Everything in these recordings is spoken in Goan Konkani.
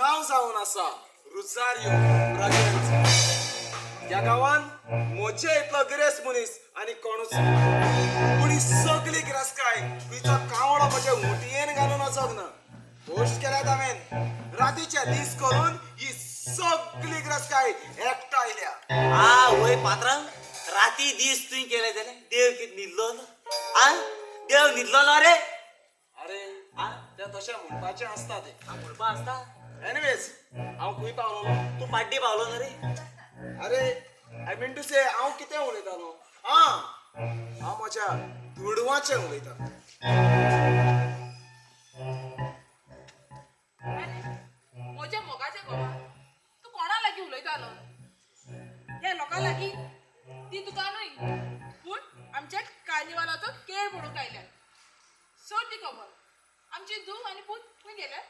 नांव जावन आसा रुजारियो ब्रागांझ. ह्या गांवान म्हजे इतलो गिरेस्त मनीस आनी कोणूच ना. पूण ही सगली गिरेस्तकाय तिचो कावळो म्हजे मुठयेन घालून वचोंक ना. पोस्ट केल्यात हांवें, रातीचे दीस करून ही सगली गिरेस्तकाय एकठांयल्या. आ वय पात्रांव, राती दीस तुवें केले जाल्यार देव कितें न्हिदलो? आ, देव न्हिदलो रे? अरे, आ, ते तशें म्हणपाचें आसता ते. म्हणपा आसता. एनिवेज, हांव खंय पावलो? तूं पाड्डी पावलो न्हू रे. अरे, I mean to से, हांव कितें उलयतालो? आं, हांव म्हज्या दुडवाचें उलयतां. आरे म्हज्या मोगाच्या घोवा, तूं कोणा लागीं उलयतालो? ह्या लोकां लागीं? ती तुका न्हय पूण आमच्या कार्निवालाचो केळ पडूंक आयल्या. सोड ती खबर, आमची धूव आनी पूत खंय गेल्या?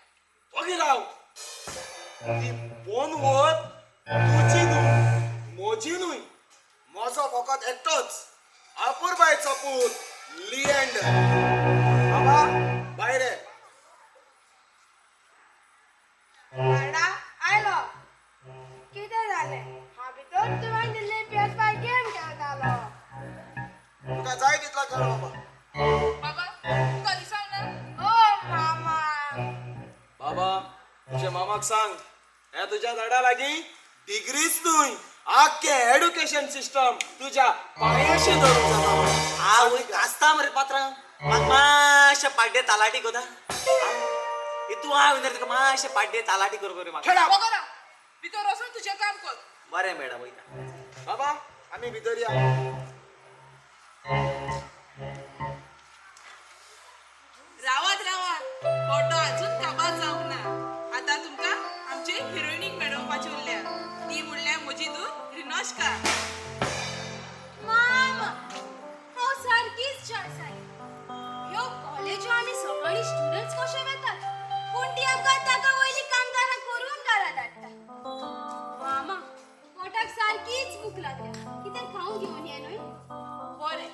ओगी राव. ती पोनवत तुजी न्हय, म्हजी न्हय. म्हजो फकत एकटोच अपुरबायचो पूत लिएंडर. बाबा, भायर ये. दादा आयलो. कितें जालें? हांव भितर तुवें दिल्ली PS5 game खेळटालो. तुका जाय तितलो खेळ बाबा. बाबा, तुका दिसांक ना? ओ मामा. बाबा, तुझ्या मामाक सांग, हे तुझ्या धडा लागीं डिग्रीच न्हय, आख्खें एड्युकेशन सिस्टम तुझ्या पांयाशी धरून जाता म्हणून. आ वय, आसता मरे पात्रांव, म्हाका मातशें पाड्डे तालाटी कोता. तूं हांव न्ही, तुका मातशें पाड्डे तालाटी कर रे म्हाका. Shut up. बघ ना, भितर वचून तुजें काम कर. बरें मॅडम, वयता. बाबा, आमी भितर या. रावात रावात, फोटो अजून काबार जावंक ना. आतां तुमकां आमचे हिरोइनीक मेळोवपाची उरल्या. ती म्हणल्यार म्हजी धूव रिनोश्का. मामा, हांव सारकीच जाय. ह्यो कॉलेजो आमी सगळीं स्टुडंट्स कशे वेतात, पूण ती आमकां ताका वयली कामदारां करून घरा धाडटा. मामा, पोटाक सारकीच भूक लागल्या. कितें खावंक घेवन ये न्हय. बरें,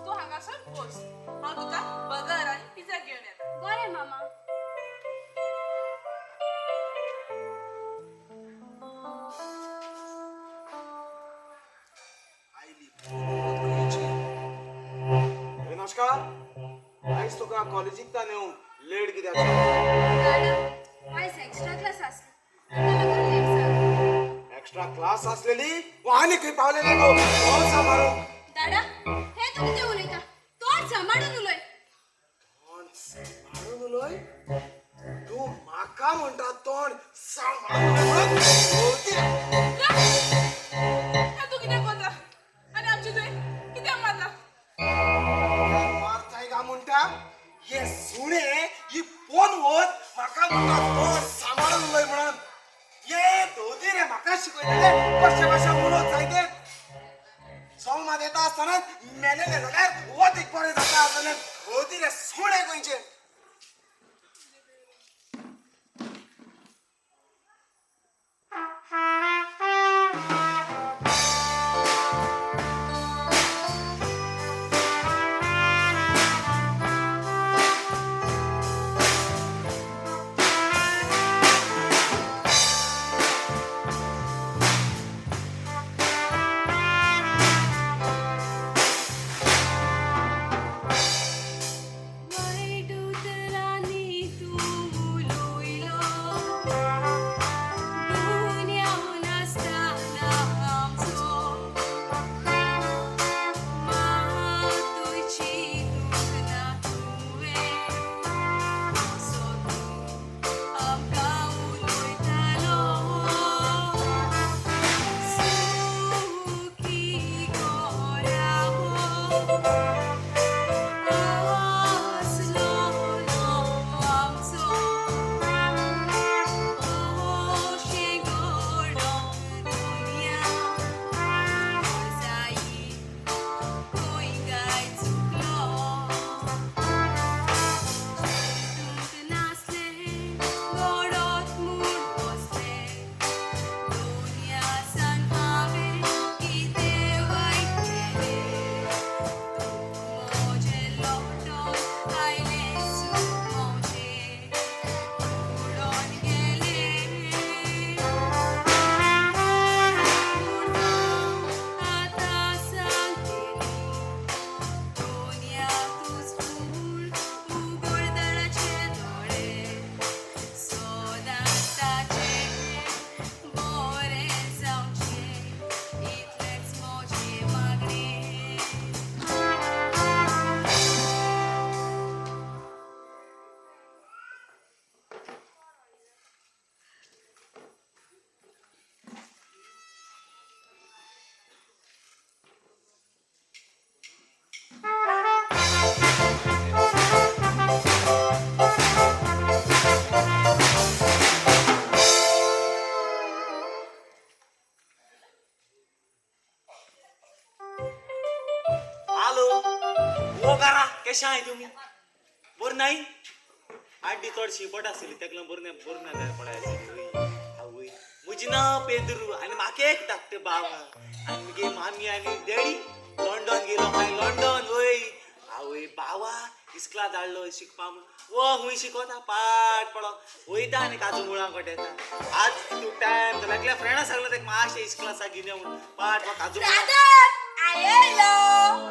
तूं हांगासर बस, हांव तुका बर्गर आनी पिझ्झा घेवन येता. बरें मामा. आयली खंयची. नमस्कार, आयज तुका कॉलेजीक ता नेवंक लेट कित्याक जालो? दादा, आयज एक्स्ट्रा क्लास आसली, ताका लागून लेट जालो. एक्स्ट्रा क्लास असलेली व आनी खंय पावलेले गो तोंड सांबाळूंक? दादा, हे तूं कितें उलयता? तोंड सांबाळून उलय. तोंड सांबाळून उलय? तूं म्हाका म्हणटा तोंड सांबाळून उलय म्हणून? भोंवती रे. हें तूं कितें करता आनी आमची तुवें कित्याक मारता? मारताय का म्हणटा? हे सुणे, ही पोनवत म्हाका म्हणटा तोंड सांबाळून उलय म्हणून. ये धोती रे, म्हाका शिकयतले कशें कशें उलोवंक जाय तें. सोमात येता आसतना मेलेले जाल्यार वत एक बरें जाता आसतलें. धोती रे, सुणे खंयचें. Why do कशें आहाय तुमी बरें नाय आड्डी चड शिपट आसली तेका लागून बरें बरें ना जाय पळय आसली आवय म्हजें नांव पेद्रू आनी म्हाका एक धाकटें भाव आहा आनी मुगे मामी आनी डॅडी लंडन गेलो हांवें लंडन वय आवय बावा इस्कला धाडलो शिकपा म्हूण वो खूंय शिकता पाट पडो वयता आनी काजू मुळां कोटेता आज तूं टायम जालो एकल्या फ्रेंडा सांगलो तेका मातशें इस्कला सा घेवन यो म्हूण पाट काजू मुळां ब्रदर हांव येयलो.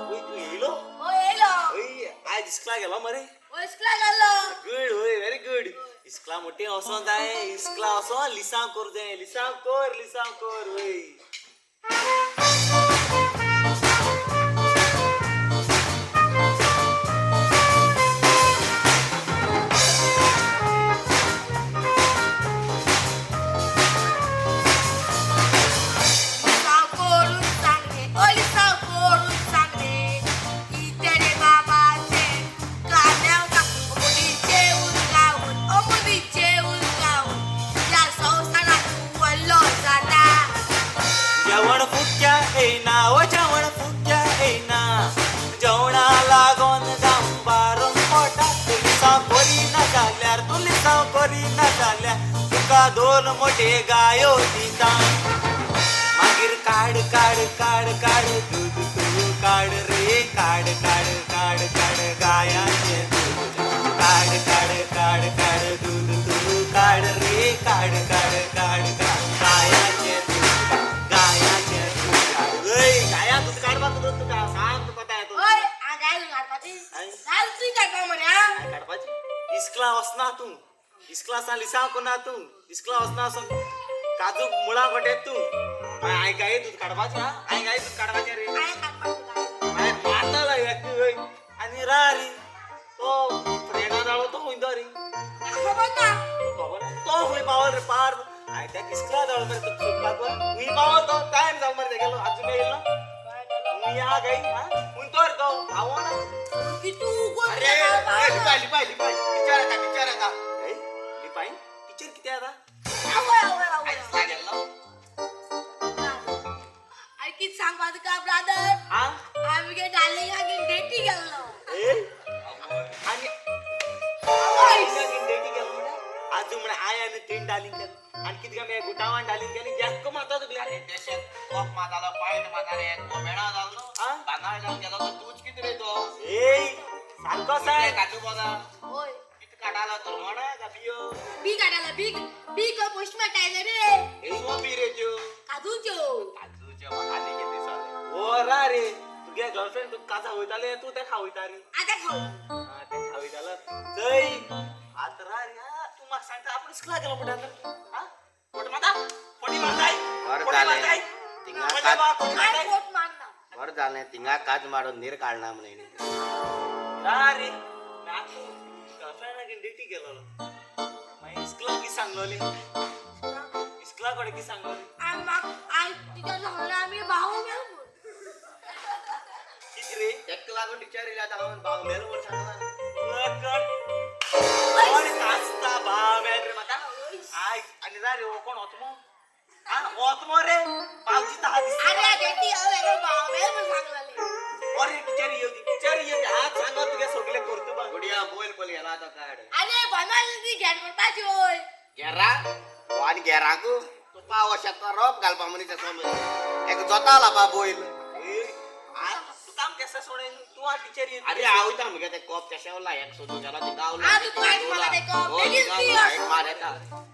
आवय तूं येयलो हो येयलो. वय आज इस्कला गेलो मरे इस्कुला गेल्लो. गुड वय व्हेरी गुड इस्कला मोठें वचों जाय इस्कला वचों लिसांव कर जाय लिसांव कर लिसांव कर वय लिसांव करून सांगले ओ लिसांव करून सांगले कितें रे बाबाचें कांद्याव अमुदीचें उदकावून अमुदीचें उदकावून ह्या संवसारांत तूं व्हडलो जाता. जेवण फुक्या येयना ओ जेवण फुक्या येयना जेवणा लागोन जावं बारून पोटा तूं लिसांव करिना जाल्यार तूं लिसांव करिना जाल्यार तुका दोन मोठे गायो दिता मागीर काड काड काड काड दूद तूं काड रे काड काड काड काड गायांचें दूद काड काड काड काड दूद तूं काड रे काड काड काड काड गायांचें दूद गायांचें दूद काड वय गाया दूद काडपाक दूद तुका सांग तुका कोता येता हय हांव गाय दूद काडपाची गाय दूद तुवें काडपा मरे आं. काय काडपाची इस्कला वचना तूं इस्कला सान लिसांव करना तूं इस्कला वचना वचून काजू मुळां गोटेत तूं मागीर हांवें गाये दूद काडपाचें आं हांवें गाये दूद काडपाचें रे हांवें काडपाची गाय. मागीर मारतालो एक वय आनी रा रे तो फ्रेंडा जालो तो खंय तो रे म्हाका खबर ना. खबर ना तो खंय पावल रे पार हांवें तेका इस्कला धाडलो मरे तुका सोदपाक खंय पावल तो टायम जालो मरे तेगेलो आजून येयलो ना या गाई आं खंय तो रे तो पावना कितू उगोन अरे अरे, लिपाय लिपाय लिपाय टिचर येता टिचर येता. ए लिपाय टिचर कितें आतां आवय आवय आवय. आयज गेल्लो. आनी कितें सांगपा तुका ब्रदर आं आमगे डार्लिंगाक डेटी गेल्लो. ए आनी डेटी गेलो म्हणे आजू म्हणे I आनी तीन डालिंग केलें आनी कितें काय गुटावान डालिंग केलें एकको मारता तुगेलें अरे देशात कोप मारतालो पायट मारता रे कोमेडा जालो आं? बांदाळ जावन गेलो तो तूच कितें रे तो ए सारको कितें साय काजू बोना होय कितें काडालो तुरमणा का बियो बी काडाला बी बी को पोस्ट मेटायले रे सो बी रे त्यो काजूच्यो. काजूच्यो आनी कितें दिसलें ओरा रे तुगे गर्लफ्रेंड तुका काजा वयताले तूं तें खावयता रे आतां खाऊ. आं तें खावयतालो चय आतां रा रे आं, तूं म्हाका सांगता आपूण इस्कला गेलो म्हणटा आतां आं फोट मारता फोटी मारताय बरें फोटी जालें. मारताय थिंगा फोटी काज मार, फोटी हांवें मारताय. फोट मारना. बरें जालें थिंगा काज मारून नीर काडना म्हण हेणी. रा रे ना तूं गर्लफ्रेंडाक डेटी गेलोलो मागीर इस्कला की सांगलोली इस्कला कडेन की सांगलोली आनी म्हाका आनी तिच्या सांगलें आमी भाव मेलो म्हूण. कितें रे तेका लागून टिचर येयल्या आतां हांव भाव मेलो म्हूण सांगला. कोण काचता भाव मेल रे म्हाका I आनी रा रे हो कोण ओतमो आं ओतमो रे पावची ताहा दिसता अरे डेटी हांव हेगो भाव मेलो म्हूण सांगलेलें. अरे टिचर येवची टिचर येवची आज सांगो तुगे सगळे करतुबा गुडिया बोल बोल गेला आतां काड. अरे बनवली ती घेर पडपाची होय. घेरा आनी घेराकू तूं पाव शेतां रोप घालपा मनीस आसा मरे एक जोता लापा बोयल. ए आ तू काम केसा सोडे तूं आ टिचर येवची अरे हांव वयता मुगे ते कोप तेशेवला एक सोदून गेलो ती गावलो. आ, तूं कांयच म्हाका ते कोप बेगीन दी. मार येता.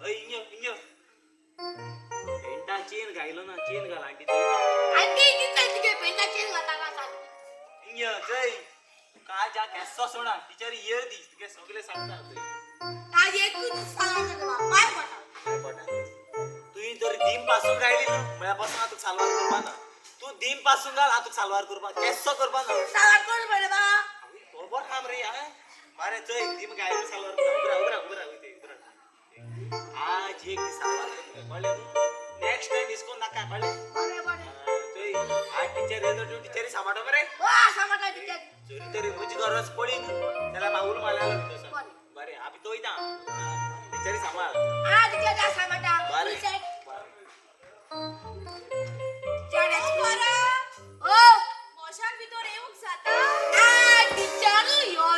अय इंयो इंयो पेंटा चेन घायलो ना चेन घाल आंटी आनी ती कितें तुगे पेंटाचेर घालता सारकी. इंयो जय का जा केसो सोडा टिचर येव दी तुगे सगळे सांगता तुय आज एकूच सांगला तुका पाय पडटा. तुवें जर दीम पासून गायली न्हू म्हळ्या पासून हांव तुका साल्वार करपा ना तूं दीम पासून घाल हांव तुका साल्वार करपा केसो करपा ना सावार कोण मरे बा. बरोबर काम रे हां मारे चय दीम गायली साल्वार करता उबरा उबरा उबरा वयते उबरा आज एक दीस साल्वार करता कळ्ळें तूं नेक्स्ट टायम इसको नाका कळ्ळें बरें बरें. चय आज टिचर येतो तूं टिचरी सांबाळटा मरे हो सांबाळटा टिचर. जरी तरी म्हजी गरज पडी न्हू जाल्यार मागून मारलेलो भितर बरें. बरें हांव भितर वयता टिचरी सांबाळ आ टिचर जा सांबाळटा. बरें फुल सेट. बरें टिचर बरा ओ मोशान भितर येवंक जाता आ टिचर यो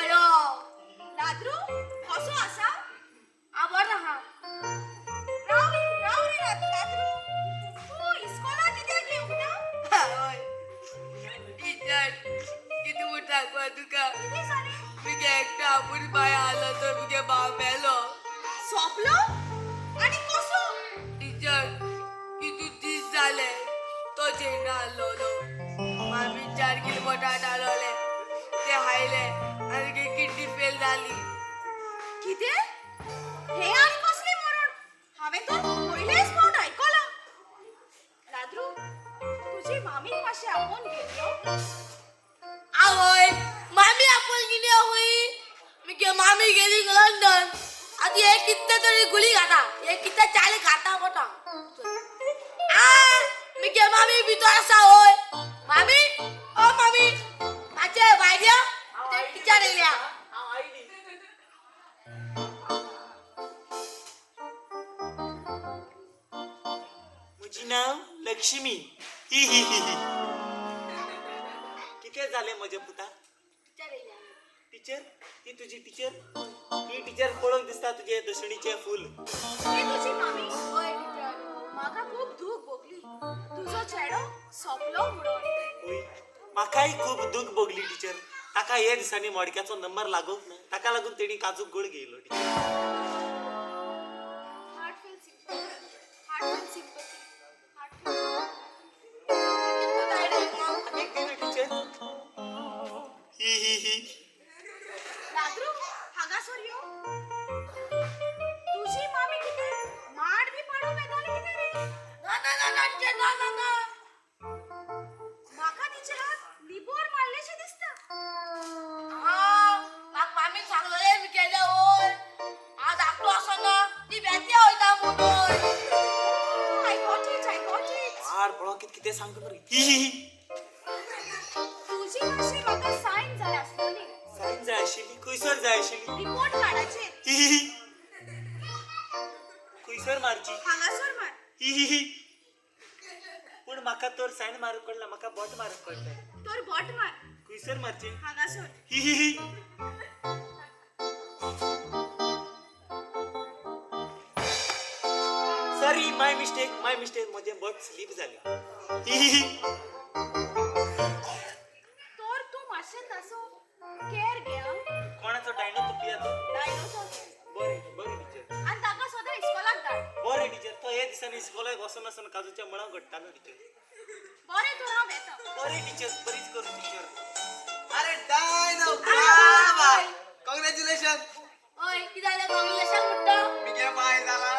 बटाट आसलोले ते खायले आनी किडनी फेल जाली. कितें? हे आनी कसलें मरण? हांवें तर पयलेच फावट आयकलां. लाद्रू, तुजी मामीक मातशें आपोवन घेवन यो. आवय, मामी आपोवन गेली खंय? मुगे मामी गेली लंडन. आतां हे कितले तरी गुळी खाता, हे कितले चाली खाता पोटा. आ, मुगे मामी भितर आसा. हय मामी, ओ मामी, मातशें भायर यो. टिचर येयल्या. म्हजी नांव लक्ष्मी. ही ही ही ही. कितें जालें म्हज्या पुता? टिचर येयल्या. टिचर? ही तुजी टिचर? ही टिचर पळोवंक दिसता तुजें दसणीचें फूल. ही तुजी मामी? हय टिचर. म्हाका खूब दूख भोगली तुजो चेडो सोंपलो म्हणून. हय, म्हाकाय खूब दूख भोगली टिचर. ताका हे दिसांनी मडक्याचो नंबर लागूंक ना, ताका लागून तेणी काजूक गोड घेयलो teacher. Heartfelt sympathy, heartfelt sympathy, heartfelt. आनीक दिना टिचर. ही ही ही. लाद्रू, हांगासर यो. तुजी मामी कितें माड बी पाडूंक येताली कितें रे? ना ना ना ना टिचर, ना ना ना. म्हाका तिचे हात लिपोर मारलेशे दिसता. हा, म्हाका मामीन सांगलेलें मुगेलें. हय, हांव धाकटो आसतना ती बेती वयता म्हणून. I got it, I got it. माड पळोवंक कितें कितें सांगता मरे. ही ही ही. तुजी मातशी म्हाका सायन जाय आसतली. सायन जाय आशिल्ली? खंयसर जाय आशिल्ली? रिपोर्ट कार्डाचेर. ही ही ही. खंयसर मारची? हांगासर मार. ही ही ही. पूण म्हाका तर सायन मारूंक कळना, म्हाका बोट मारूंक कळटा. तर बोट मार. खंयसर मारचें? हांगासर. ही ही ही. Sorry, my mistake, my mistake. म्हजें बोट स्लीप जालें. ही ही ही. तर तूं मातशें ताचो केअर घे आं. कोणाचो? डायनो तुपियाचो? डायनोसोर घे. बरें बरें टिचर. आनी ताका सदां इस्कोलाक धाड. बरें टिचर. तो हे दिसांनी इस्कोलाक वचून वचून काजूच्या मुळां घडटालो टिचर. बरें तर, हांव येता. बरें टिचर, बरीच करूं टिचर. अरे डायनो, बाबा, कॉंग्रॅच्युलेशन. हय, कितें जालें? कॉंग्रेच्युलेशन म्हणटा? मिगे बाय जाला.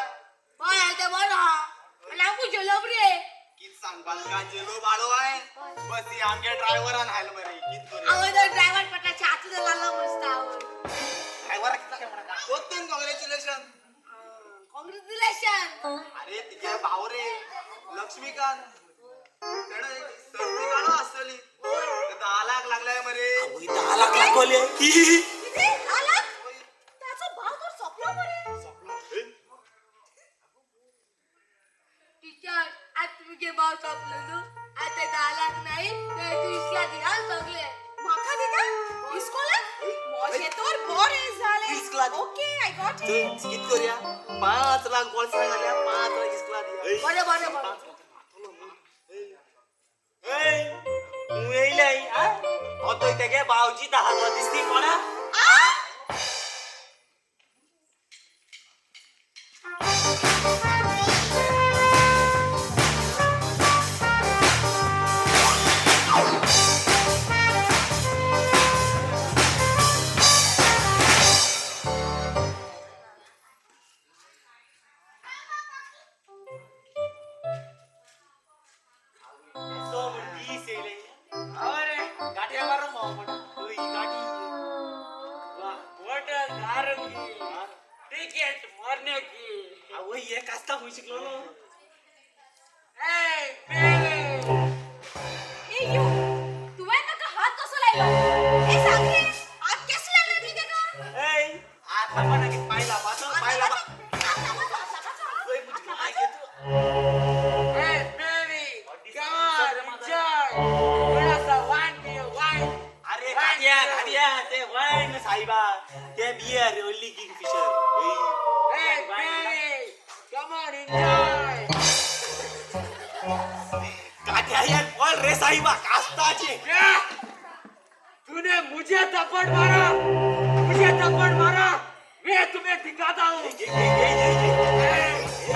हय, हांव तें बरो आहा आनी आमकां जेलो रे. कित सांगपा तुका, जेलो भाडो आहे बस ही आमगे ड्रायव्हरान हायल मरे, कित करूं? आवय, तो ड्रायव्हर पटाचे हातून लागलो मस्त आवय. ड्रायव्हराक कितलें म्हणा परतून कॉंग्रॅच्युलेशन. कॉंग्रेच्युलेशन. अरे, तिगे भाव रे लक्ष्मीकांत, तेणे सर्ती काडो आसतली, 10 लाख लागले मरे. आवय, 10 लाख लागोले. ही ही ही. कितें, 10 लाख? ताचो भाव तर सोंपलो मरे. टिचर, आज तुमगे भाव सोंपलो न्हू, आतां 10 लाख नाही तर तूं इस्ला दिया सगळे. म्हाका दिता इस्कोलाक? म्हजें तर बरें जालें. इस्कोलाक. Okay, I got it. कित करूया, 5 लाख बोल्सां घालया, 5 लाख इस्कोला दिया. बरें बरें बरें. ए, तूं येयलाय आ? हो तो तेगे भावजी 10 लाख दिसती कोणा. सो म्हण दीस येयले. अरे गाठया मारून भाव म्हणा. हय, गाठी. वाह, होटल दारू की टिकट मरने की. आवय, हे कास्ता खंय शिकलो? ए बेबी. हे you, तुवें ताका हात कसो लायलो हे सांग रे. हात केसो लायलो तुवें ताका? ए, हात लावा ना, पाय लावाचो, पाय लावा. हात लावाचो, हात लावाचो. वय, मुझको पाय घे तू. ए बेबी, कम ऑन, एन्जॉय थोड़ा सा वाइन पियो, वाइन. अरे गाड्या गाड्या, ते वाईन साहेबा, ते बियर ओनली, किंगफिशर. ए बेबी, कम ऑन, एन्जॉय. गाड्या यार, बोल रे साहेबा, कास्ताचे. क्या तूने मुझे थप्पड़ मारा? मुझे थप्पड़ मारा? मैं तुम्हें दिखाता हूँ.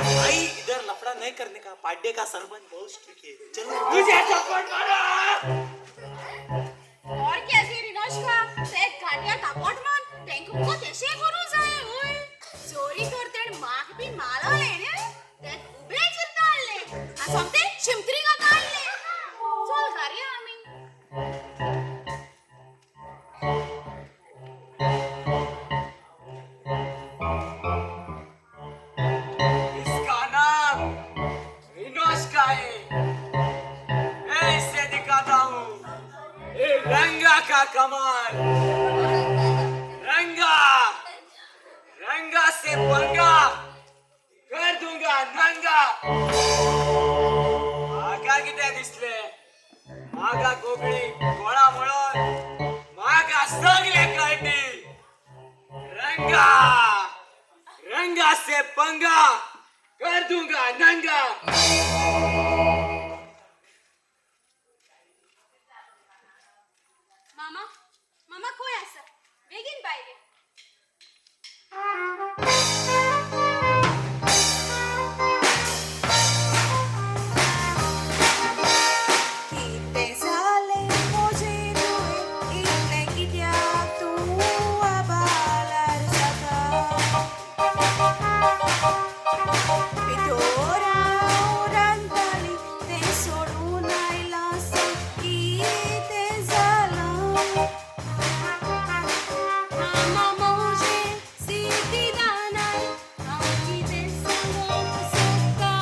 भाई, इधर लफड़ा नहीं करने का. पाड्डे का सरपंच बहुत स्ट्रिक्ट है. चलो. मुझे थप्पड़ मारा. विनोशका, ते घाटया थापट मार, तेंका मुगो तेशें करूं जाय वय. चोरी कर तेणें म्हाका बी मारलें न्ही, ते खुबे चिरता आहले आनी सोमतें शिमतरी घाता आहले. चल घार या आमी. इसका नाम विनोश का है। मैं इसे दिखाता हूँ ये रंगा का कमाल। रंगा रंगा से पंगा कर दूंगा नंगा। मागा कितें दिसले, मागा कोंकणी कोणा म्हणून मागा सगळे कळटी। रंगा रंगा से पंगा कर दूंगा नंगा। मामा, मामा खंय आसा? बेगीन भायर यो. कितें जालें म्हजें तुवें इतलें कित्याक तूं आबालार जाता? भितर हांव रांदताली तें सोडून आयलां सांग कितें जालां? मामा म्हजें सिद्धिदानाय, हांव कितें सांगूंक सोदता?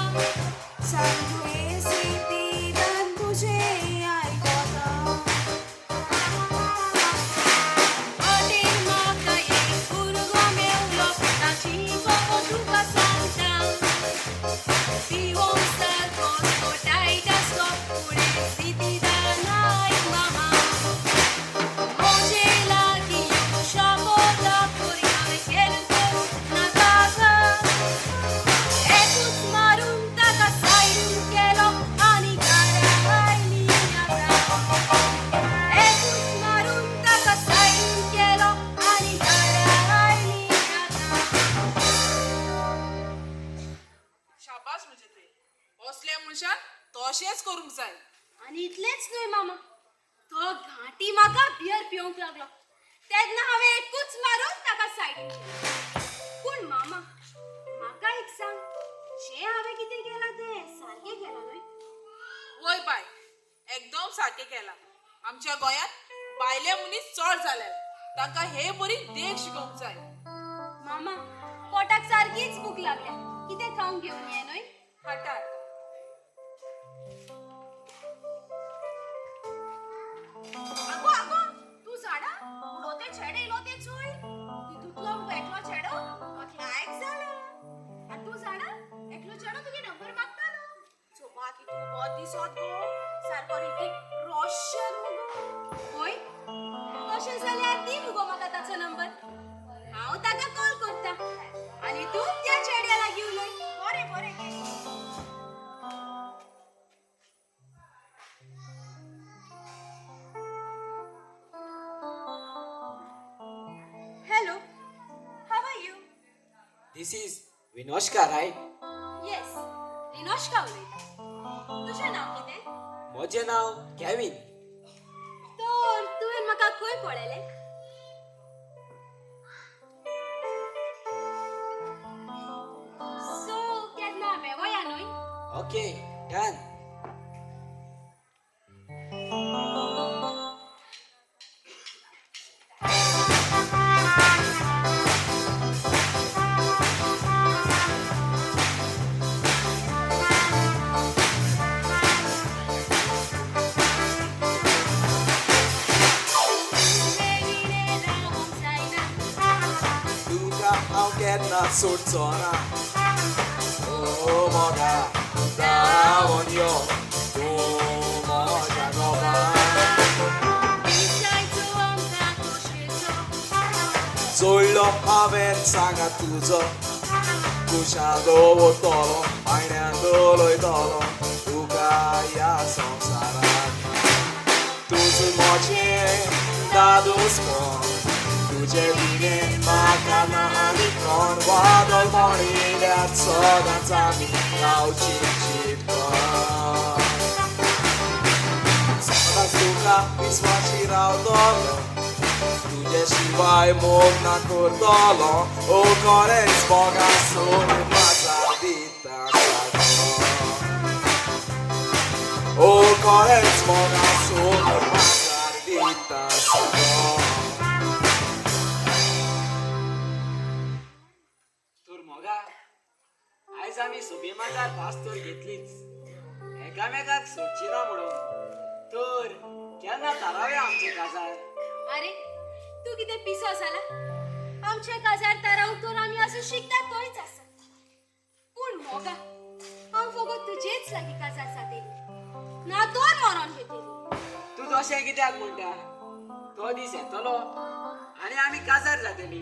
सांग तुवें सिद्धिदान तुजें आयकता. वाटेर म्हाका एक भुरगो मेवलो, ताची खबर तुका सांगता. पिवोंक सारको तो टायट आसलो, फुडें सिद्धिदानाय मामा. म्हजे लागीं येवन शपथ करी, हांवें केलें करूंक ना ताका. एकूच मारून ताका सायडीन केलो आनी घरा आयली आतां. एकूच मारून ताका सायडीन केलो आनी घरा आयली आतां. शाबास म्हणजे तुवें असल्या मनशान तशेंच करूंक जाय. आनी इतलेंच न्हय मामा, तो घांटी म्हाका बियर पिवंक लागलो तेन्ना हांवें एकूच मारून ताका सायडीन केलो. पूण मामा, म्हाका एक सांग, जें हांवें कितें केलां तें सारकें केलां न्हय? वय बाय, एकदम सारकें केलां. आमच्या गोंयांत बायले मनीस चड जाल्यात, तांकां हे बरी देख शिकोवंक जाय. मामा, पोटाक सारकीच भूक लागल्या, कितें खावंक घेवन ये न्हय? हाडटा हाडटा. आगो आगो, तूं जाणा उडोते चेडे येयलो ते चोय, तितूंतलो मुगो एकलो चेडो लायक जाला. आनी तूं जाणा एकलो चेडो तुगे नंबर मागतालो. सो बाकी तूं बरो दिसत गो, सारको ऋतिक रोशन मुगो. होय, तशें जाल्यार दी मुगो म्हाका ताचो नंबर, हांव ताका कॉल करता आनी तूं त्या चेड्या लागीं उलय. बरें बरें घे. Hello, how are you? This is Vinoshka, right? Yes, Rinoshka उलयता. तुजें नांव कितें? म्हजें नांव केविन. तर तुवें म्हाका खंय पळयलें? सो केन्ना मेवया न्हय? Okay, done. तुवें विणें रावोंक जायना. तुका हांव केन्ना सोडचो ना. ओ मोगा, धांवून यो तूं म्हज्या गोपान. दिसायचो आमकां खोशयेचो. जोडलो हांवें सांगात तुजो, कुशां दवरतलो, पायण्यान दवरतलो तुका ह्या संवसारांत. तूंच म्हजें दादोसपण, तुजे विणें म्हाका ना आनी कोण. वादळ पडिल्ल्यार सदांच आमी रावची चिटकन. सदांच तुका विस्वाशी रावतलो. तुजे शिवाय मोग ना करतलो. ओ खरेंच मोगा सोड माजार दिता सागो. ओ खरेंच मोगा सोड माजार दिता सागो. तर मोगा, आयज आमी सुबेमाजार भास तर घेतलीच, एकामेकाक सोडची ना म्हणून. तर केन्ना थारावया आमचें काजार? अरे तूं कितें पिसो जाला? आमचें काजार थारावंक तर आमी आजून शिकता थंयच आसा. पूण मोगा, हांव फकत तुजेच लागीं काजार जातली, ना तर मरोन घेतली. तूं तशें कित्याक म्हणटा? तो दीस येतलो आनी आमी काजार जातली.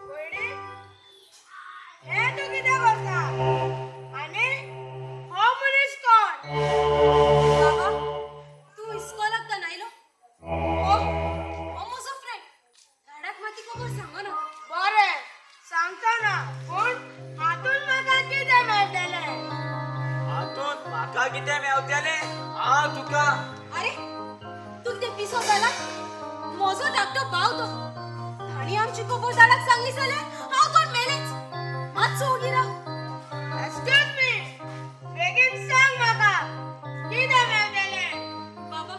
भयणी, हें तूं कितें करता आनी हो मनीस कोण? बाबा, तूं इस्कोलाक तर आयलो? हो हो म्हजो फ्रेंड. धाडाक माती खबर सांगो नाका. बरें, सांगता ना, पूण हातून म्हाका कितें मेळटलें? हातूंत म्हाका कितें मेवतलें? हांव तुका. अरे तूं कितें पिसो जाला? म्हजो धाकटो भाव तो. ताणी आमची खबर धाडाक सांगली जाल्यार हांव तर मेलेच. मातसो ओगी राव. एक्सक्यूज मी, बेगीन सांग म्हाका कितें मेळटलें? बाबा,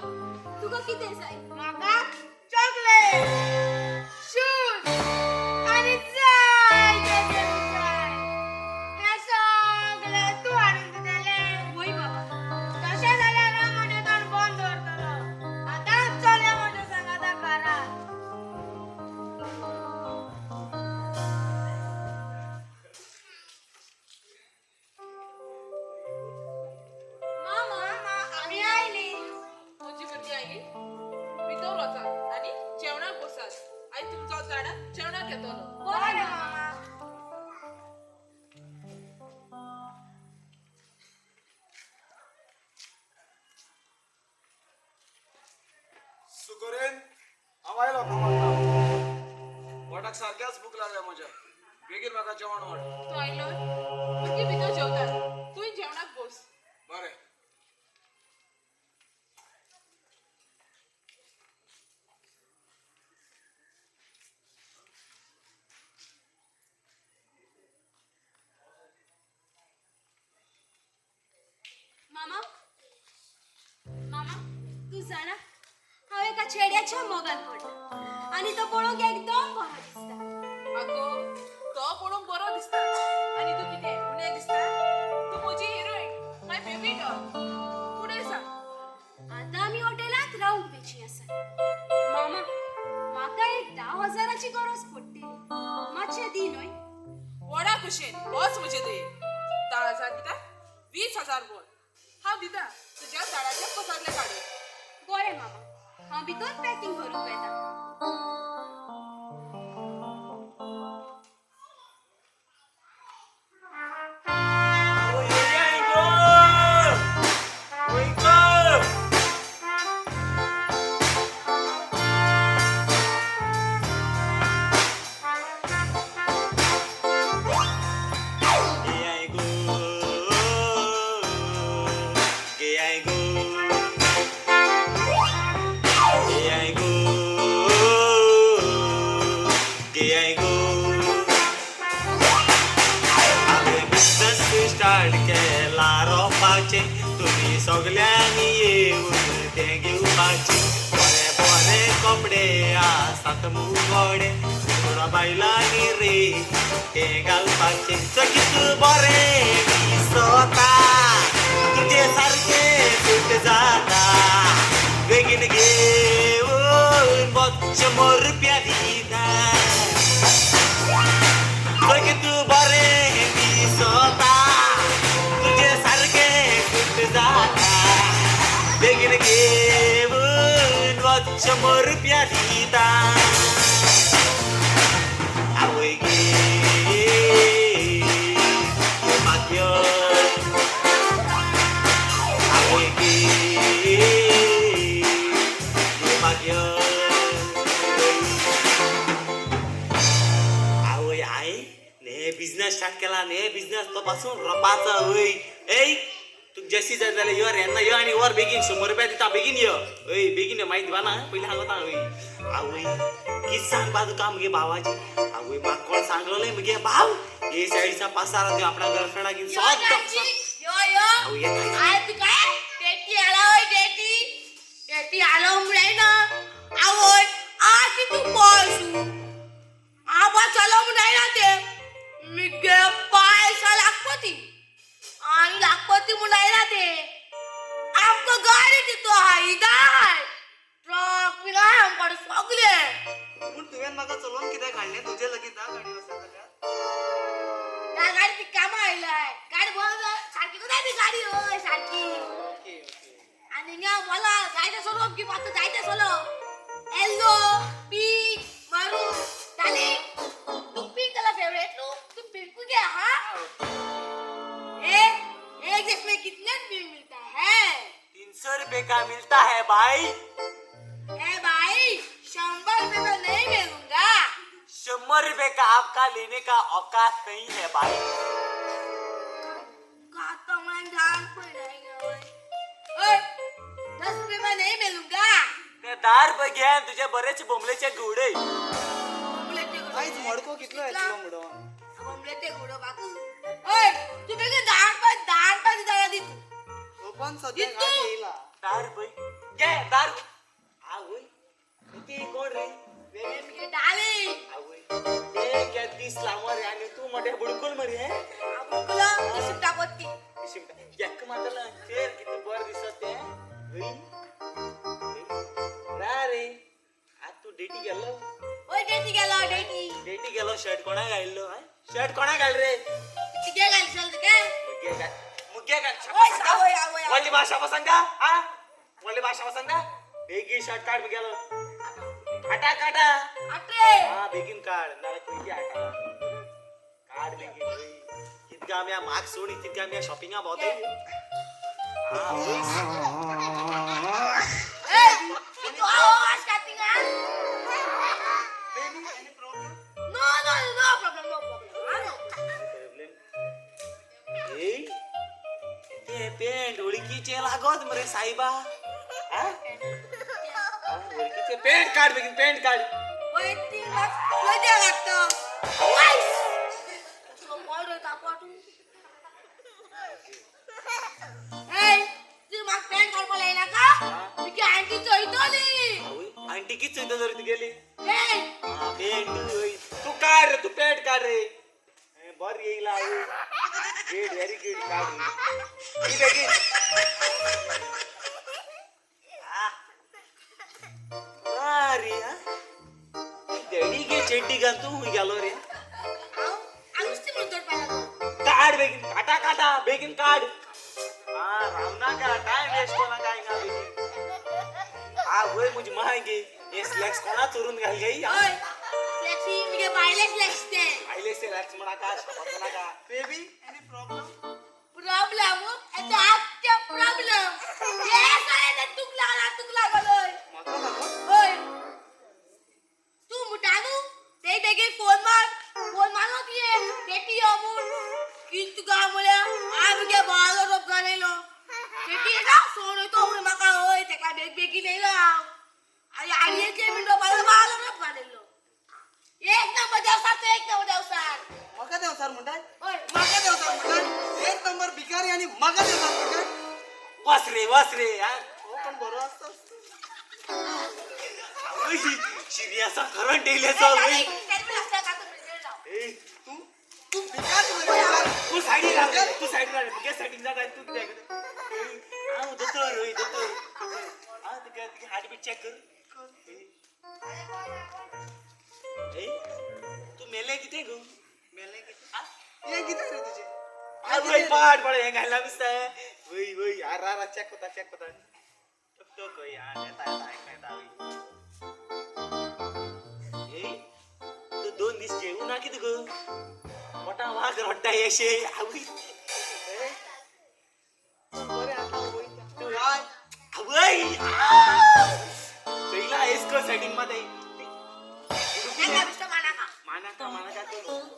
तुका कितें जाय? म्हाका चॉकलेट, शूज आनी जायते गेमी जाय. हें सगळें तूं हाडून दितलें? वय बाबा. तशें जाल्यार हांव म्हजें तोंड बंद दवरतलो. आतां चल या म्हज्या सांगाता घरा. मामा, मामा, आमी आयलीं. म्हजी भुरगीं आयली, भितर वचात आनी जेवणाक बसात. आयज तुमचो झाडाक जेवणाक येतलो. बरें मामा. सुकोरेन, हांव आयलो कामाक. पोटाक सारक्याच भूक लागल्या म्हज्या. बेगीन म्हाका जेवण वाड. तूं आयलो, भुरगीं भितर जेवतात, तूंय जेवणाक बस. बरें. मामा, मामा, तूं जाणा, हांव एका चेड्याच्या मोगान पडला आनी तो पळोवंक एकदम बरो दिसता. आगो, तो पळोवंक बरो दिसता आनी तूं कितें उणें दिसता? तूं म्हजी हिरोइन, माय बेबी डॉल. फुडें सांग. आतां आमी हॉटेलांत रावंक वेची आसा. मामा, म्हाका एक 10,000ची गरज पडटली. मातशें दी न्हय. व्हडा खुशेन बस म्हजे थंय. 10,000 कित्याक, 20,000 बोल, हांव दिता तुज्या झाडाच्या पसारले काडून. बरें मामा, हांव भितर पॅकिंग करूंक वेता. वय गो. गे गो, गे गो, गे गो, गे गो. हांवें बिजनस स्टार्ट केला रोवपाचें, तुमी सगल्यांनी येवन तें घेवपाचें. बरे बरे कपडे आसात मुगोडे, थोडो बायलांनी रे ते घालपाचें. चकीत बरें दिसता, तुजे सारकें सूट जाता. बेगीन घेवन वच, 100 रुपया दिता. चकीत बरें दिसता, तुजे सारकें सूट जाता. बेगीन घेवन वच, 100 रुपया दिता. आवय गे, भाग्य. आवय गे, भाग्य. आवय, I ने बिझनेस स्टार्ट केला ने बिझनेस, तो पासून रोपाचो. वय, ए. तुका जशी जाय जाल्यार यो रे, येन्ना यो आनी वर बेगीन 100 रुपया दिता, बेगीन यो. हय बेगीन यो, मागीर दिवना पयलीं सांगता. हय आवय कितें सांगपा तुका मुगे भावाची. आवय म्हाका कोण सांगलें मुगे भाव हे सायडीचा पासार तुवें आपणा गर्लफ्रेंडाक यो सद्दां दाजी, यो यो. आवय येता येता. आज काय डेटी आला होय, डेटी डेटी आलो म्हणे ना. आवय आज तू पळसू आबा चलो म्हणे ना ते मिगे पायसा लाखपती आणि लाखपती म्हणे ना ते आमकां गाडी दितो हाय, हाय ट्रक बी हाय आमकां सगळे. पूण तुवें म्हाका चलोवन कित्याक हाडलें? तुजे लगीन ना गाडी आसा जाल्यार. त्या गाडी ती कामां आयलाय गाडी बरोबर सारकी कोताय ती गाडी. हय सारकी. Okay okay. आणि हिंगा मला जायते सोलो की मात जायते solo yellow pink maroon darling तू पिंक कलर फेवरेट नु, तू पिंक को घे. हाँ एक देश में कितने पिंक मिलता है? 300 रुपये का मिलता है भाई. ए भाई 100 रुपए का नहीं मिलूंगा. 100 रुपये का आपका लेने का औकात नहीं है भाई. खाता मैं ध्यान पर रहेगा. ओए 10 रुपए में नहीं मिलूंगा. ते 10 रुपये घे तुझे बरेच बोंबलेचे घुडे. आयज मडको कितलो येतलो म्हणून? बोंबलेचे घुडो बाकू. ओए तू बेगीन 10 रुपये 10 रुपये दिता दी तू. ओपन सद्या इतू. गाडी येयला. 10 रुपये घे 10 रुपये. आवय ती कोण रे? मुगे डार्लिंग. आवय ते घे 30 लांब रे आणि तू मोठे बुडकुल मरे हे. तुला शिमटा पत्ती. एक मातला चेर किती बर दिसत ते. हय रा रे आज तू डेटी गेलो? ओय डेटी गेलो डेटी. डेटी गेलो. शर्ट कोणा घातलो? शर्ट कोणा घाल रे? तिगे घालशील काय? मुगे घाल, मुगे घाल. ओय आवय आवय. वल्ली भाषा पसंत हा, वल्ली भाषा पसंत. बेगीन शर्ट काढ गेलो काटा काटा. आटे. हा बेगीन काढ ना खंयची आटा काढ बेगीन. कितका आमी मार्क सोड, तितका आमी शॉपिंगा भोंवताय. हा ए तू आवाज काटिंग हा. Baby any problem? No no no problem, no problem. ए ते पेंट ओळखीचे लागत मरे साहेबा. हा ओळखीचे पेंट काढ बेगीन, पेंट काढ. ओय 3 लाख मजा लागतो. ओय तो कोण कापटू? ए तू माग पॅन्ट काढपाक लायना का? तुगे आंटी चोयतली. आंटी कित चोयता जर तुगेली? ए हा पेंट होय. तू काढ रे, तू पेंट काढ रे. बर येईल. Good very good. काढ रे. ही बेगीन. हा. हा रे हा देडी गे चेड्डी घाल तू हुंय गेलो रे? हांव नुसती म्हणून दवरपाक लागलो. काढ बेगीन, काटा काटा बेगीन काढ. हा राव नाका, टायम वेस्ट कोणाका हिंगा बेगीन. हा वय म्हजी माय गे हे स्लॅक्स कोणा चोरून घाल गाई? ओय फ्लेक्सी मुगे बायले फ्लेक्स ते. आयले स्लॅक्स म्हणाका शपथ म्हणाका. Baby any problem? प्रॉब्लेम याचा आजच्या प्रॉब्लेम हे सारे ते तुक लागला, तुक लागलोय. म्हाका लागून? ओय तू मुटा न्हू ते बेगीन फोन मार, फोन मारलो तुये बेटी यो म्हूण. कित तुका म्हळ्यार आमगे भावालो रोप घालयलो बेटी येता सोड वयतो म्हूण म्हाका. हय तेका बेग बेगीन येयलो हांव आनी आडयेचे मिनटो भावालो रोप घालयलो. एक नंबर देवसार तो, एक नंबर देवसार. म्हाका देंवचार म्हणटाय? ओय म्हाका देंवचार म्हणटाय? एक नंबर भिकारी आनी म्हाका देंवचार म्हणटाय? वस रे, वस रे. हा हो पण बरो आसता. शिरियासा करंट येयले चल. ए तू तू भिकारी मरे भिकारी. तू सायडीन राव रे, तू सायडीन राव रे. मुगे सेटिंग जाता तू कित्याक? हांव दोतोर. हय दोतोर. हांव तुका तुगे हार्टबीट चॅक कर. ए तू मेले कितें गो? मेलें कितें? हें कितें रे तुजें? आवय पाड पड हें घालना दिसता. वय वय आर आर चॅक कोता, चॅक कोता. टोक टोक. हय हा येता येता आयकता येता. वय ए तू 2 दीस जेवू ना कितें गो? पोटा वाग रडटा येशे. आवय बरें आतां वयता. बाय. आवय चोयला एस्को सेटिंग मात. मानाका मानाका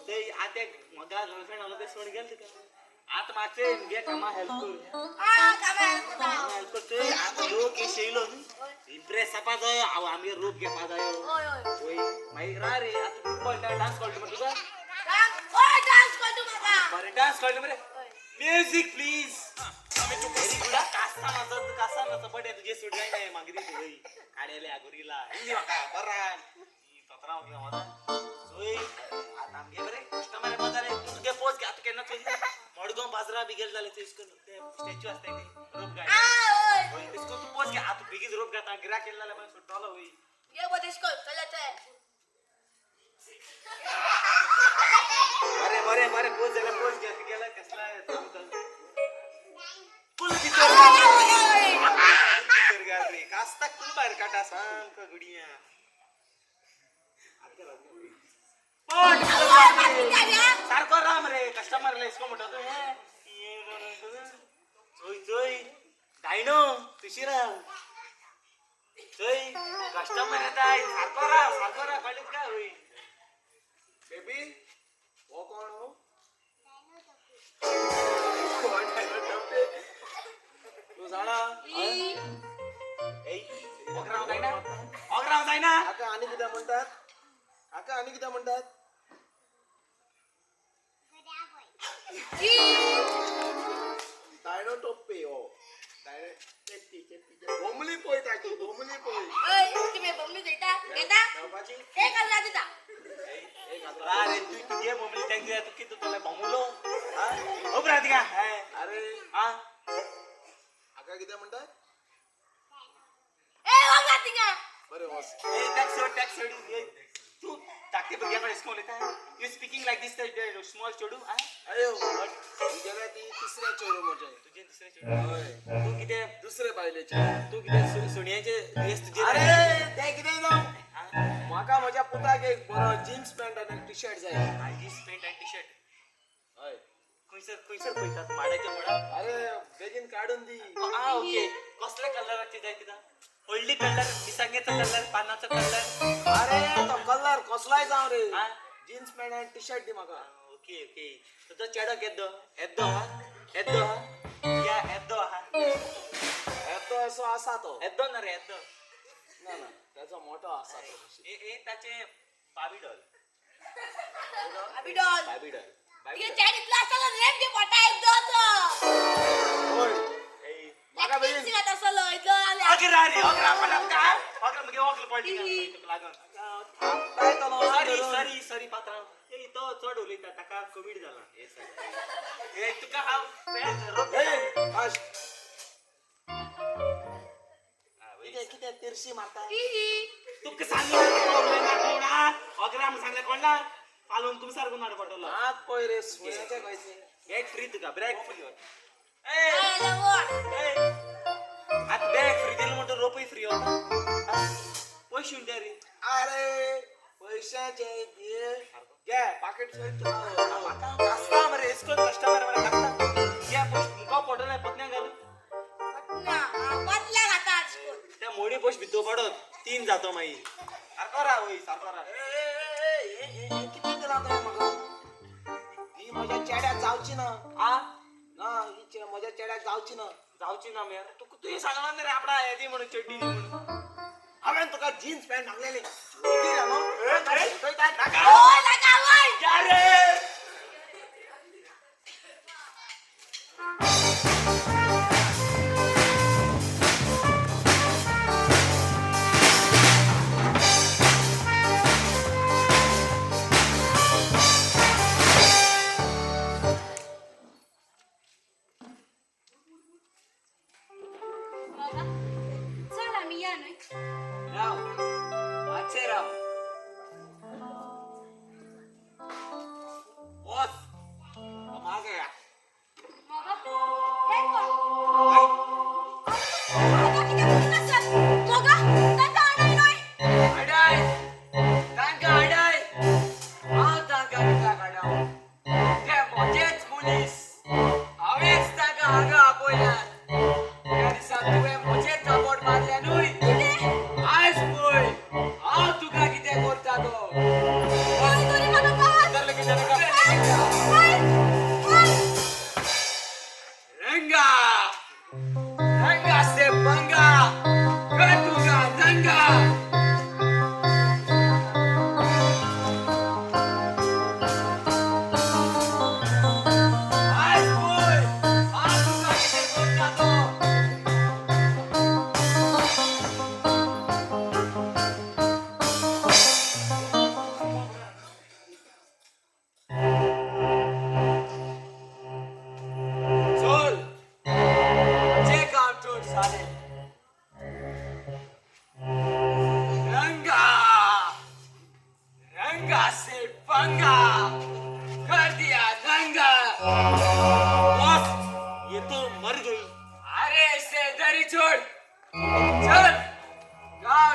ते आत्याक म्हाका गर्लफ्रेंड आलो ते सोड गेल तुका. आतां मातशें मुगे कामां हेल्प कर. आ कामां हेल्प करता. हेल्प कर. आतां लोक येयलो न्ही इम्प्रेस जावपा जायो, हांव आमगे रूप घेवपा जायो. हय हय. वय मागीर रा रे, आतां कितें कळटा? डांस कळटा मरे तुका? डांस, हय डांस कळटा म्हाका. बरें डांस कळटा मरे. Music please. Very good. कास्ता नाचत तूं, कास्ता नाचत बरें तुजें सूट जायना मागीर वय काडयेले आगोरीला हिंदी म्हाका बरान तोतरा म्हाका वता. चोय आतां आमगे बरें कस्टमर येवपा जालें. तूं तुगे पोज घे. आतां केन्ना चोय मडगांव बाजरा बी गेले जाल्यार थंय ते स्टॅच्यू आसता ते रोप गाय. हय. तेश करून तूं पोज घे. आतां बेगीन रोप घेता गिराक येयलें जाल्यार मागीर सुट्टलो. वय ये बरें तेश कर चल चल. बरें बरें बरें पोज जाल्यार पोज घे. गेला कसला फूल भितर भितर घाल रे, कास्ताक फूल भायर काडटा सामको गुडिया. सारको राम रे कस्टमर इसको म्हणटा तूं. हें चोय चोय डायनो तुशी राव. चोय कस्टमर येता सारको राव, सारको राव. कळ्ळें तुका? वय बेबी हो कोण हो? कोण डायनो टप्पे? तूं जाणा ओगराव जायना, ओगराव जायना. हाका आनी कितें म्हणटात? हाका आनी कितें म्हणटात? डायनो टोप्पे हो. बोमली पळय ताची, बोमली पळय. तुमी बोमली घेता घेता 1000 दिता. अरे तू तुगे बोमली तांकां तूं कितें तुला बोमुलो खबर तिका? अरे आ हाका कितें म्हणटात? ए वगा तिका. बरें वच. ए टॅक्स सोड, टॅक्स सोड. तूं धाकटे भुरग्या कडेन एशें उलयता? You speaking like this small चेडूं. अरे तुगेल्या ती तिसऱ्या चेडूं म्हजें. तुजें दुसरें चेडूं? तूं कितें दुसरे बायलेचें? तूं कितें सुण्याचें दुयेंस तुजें? अरे तें कितें जावं, म्हाका म्हज्या पुताक एक बरो जिन्स पॅन्ट आनी एक टी शर्ट जाय. जीन्स पॅन्ट आनी टी शर्ट? हय. खंयसर खंयसर पळयतात माडाच्या मुळां? अरे बेगीन काडून दी. आ ओके. कसल्या कलराचे जाय तुका? हळदी कलर, मिरसांगेचो कलर, पानाचो कलर? अरे तो कलर कसलोय जावं रे, जीन्स पॅन्ट आनी टी शर्ट दी म्हाका. Okay okay. तुजो चेडो केद्दो? येद्दो आहा? येद्दो आहा या येद्दो आहा? येद्दो असो आसा तो. येद्दो ना रे, येद्दो ना ना, ताचो मोठो आसा तो. ए ए ताचें बाबी डॉल. बाबी डॉल. बाबी डॉल. तुगे चेडो इतलो आसतलो रे मगे पोटा येद्दो तो. होय म्हाका बेगीन आसलो इतलो. अगरा रे अगरा पडप काय? अगरा मगे वखल पडली तुका लागून. सॉरी सॉरी सॉरी पात्रांव. ए तो चड उलयता ताका कोवीड जाला. ए तुका हांव कितें तिरशी मारता तुका सांगलें कोणा? अगरा म्हूण सांगलें कोणा? फालोवन कुमसार करून हाड पडटलो. नाक पळय रे सुण्याचें कशें. बॅग फ्री तुका, बॅग फ्री. आतां बॅग फ्री दिलें म्हणटकीर रोपय फ्री वता. पयशे उरता रे. अरे पयशाचे घे पाकीट. कास्ता मरे एसको कस्टमर मरे कास्ता. घे पयशे मुखार पडटले पत्न्या घालून. त्या मोडी पयशे भितर पडत तीन जातो मागीर. सारको राव वय, सारको राव. कितें दिलां तुवें म्हाका? ही म्हज्या चेड्याक जावची ना. आ ना ही म्हज्या चेड्याक जावची ना. जावची ना मरे तुका? तुवें सांगलां न्ही रे आपणा हें दी म्हणून, चड्डी दी म्हणून. हांवें तुका जीन्स पॅन्ट मागलेली. चल आमी या न्हय. राव मातशें राव.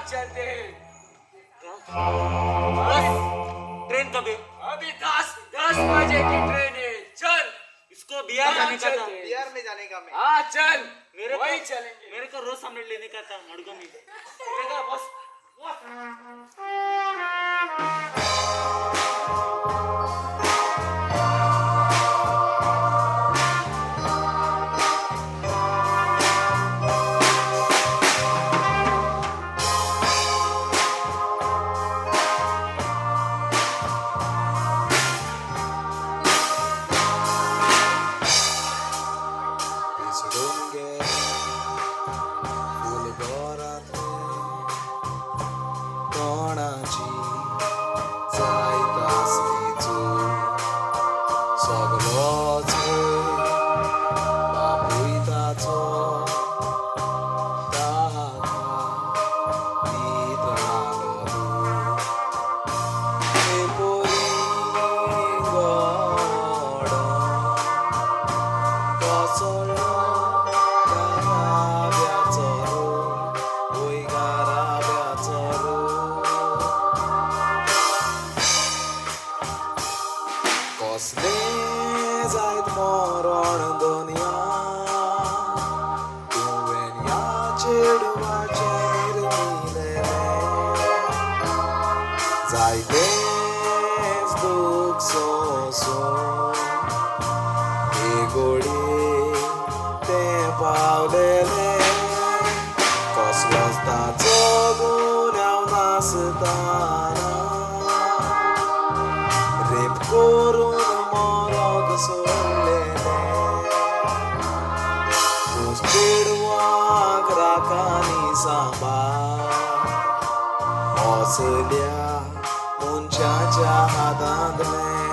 चलते हैं। बस ट्रेन कब है? अभी 10 बजे की ट्रेन है, चल। इसको बिहार जाने का था। बिहार में जाने का मैं। हाँ चल, मेरे को वही चलेंगे। मेरे को रोज ऑमलेट लेने का था मडगांव में। मिलेगा बस। विसरून गेलें फूल घरांतलें कोणाची जायत आसली चूक सगलोच बापूय ताचो ताका दितलो दूख हे पोरी गोडो कोसळ्ळो घराब्याचो रूख, वय घराब्याचो रूख. कसलें जायत मरण दोनया तुवें ह्या चेडवाचें निर्मिलेलें जायतेंच दूख सोंसून हे गोडये तें पावलेलें कसलोच ताचो गुन्यांव नासतना रेप करून मरोंक सोडलेलें तूं चेडवाक राखानी सांबाळ असल्या मनशाच्या हातांतलें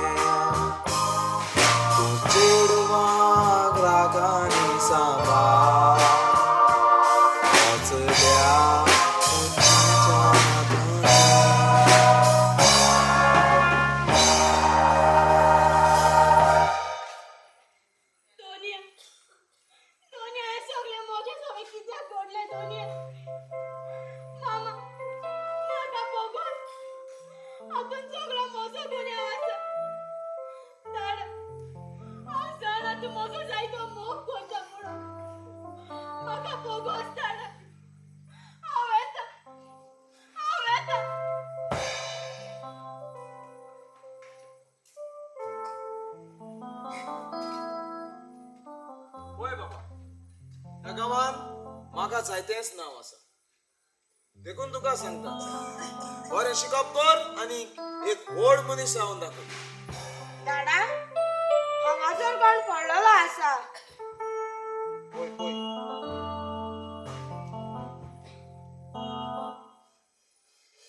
तूं चेडवाक राखानी सांबाळ असल्या मनशाच्या हातांतलें. दोनिया, दोनिया, हे सगळें म्हजें सगळें कित्याक घडलें दोनिया? मामा, म्हाका भोगोस. हातूंत सगळो म्हजो गुन्यांव आसा. दाडा, हांव जाणा तूं म्हजो जायतो मोग करता म्हणून. म्हाका भोगोस दाडा. हांव येता, हांव येता. पळय बाबा, ह्या गांवांत म्हाका जायतेंच नांव आसा, देखून तुका सांगता, बरें शिकप कर आनी एक व्हड मनीस जावन दाखय. दाडा, हांगासर कोण पडलेलो आसा. पळय पळय.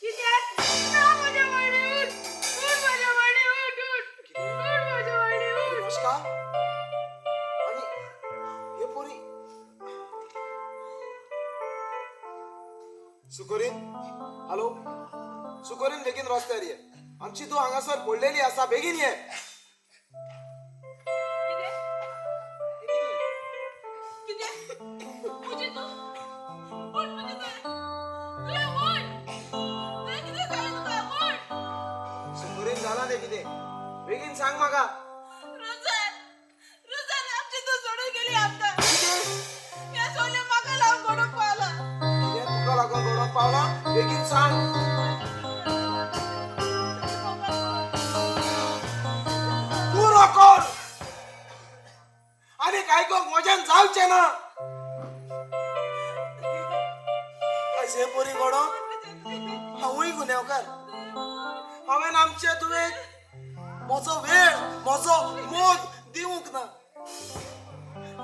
कित्याक ना म्हज्या वाणी, उठ उठ म्हज्या वाणी, उठ उठ उठ म्हज्या वाणी, उठ. नमस्कार. आनी हे पोरी सुकोरीन, हॅलो सुकोरीन, बेगीन रस्त्यार ये, आमची तूं हांगासर पडलेली आसा, बेगीन ये. कितें? कितें? म्हजी तूं, उठ म्हजी तूं, तुवें उठ, तुवें कितें जालें तुका? उठ. सुकोरीन, जालां तें कितें, बेगीन सांग म्हाका. रोजर, रोजर, आमची तूं सोडून गेली आमकां. कितें? ह्या सोल्या म्हाका लावन घडोवंक पावला. कितें तुका लागून घडोवंक पावला? बेगीन सांग. पुरो कर आनीक आयकोंक म्हज्यान जावचें ना. आयज हे पोरी घडोवंक हांवूय गुन्यांवकार. हांवें आमचे तुवें म्हजो वेळ, म्हजो मोग दिवंक ना.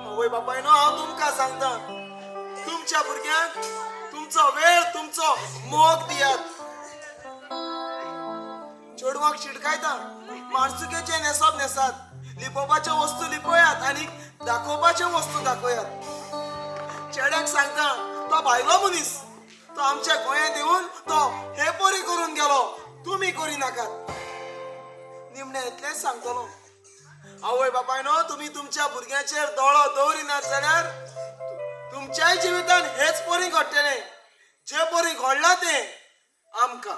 आवय बापायनो, हांव तुमकां सांगता, तुमच्या भुरग्यांक तुमचो वेळ, तुमचो मोग दियात. चेडवाक शिटकायता, माणसुकेचे न्हेसप न्हेसात, लिपोवपाच्यो वस्तू लिपयात आनी दाखोवपाच्यो वस्तू दाखयात. चेड्याक सांगता, तो भायलो मनीस, तो आमच्या गोंयांत येवन तो हे परी करून गेलो, तुमी करी नाकात. निमणें इतलेंच सांगतलो, आवय बापायनो, तुमी तुमच्या भुरग्यांचेर दोळो दवरिनात जाल्यार तुमच्याय जिवितान हेच परी घडटलें. जे परी घडलां तें आमकां.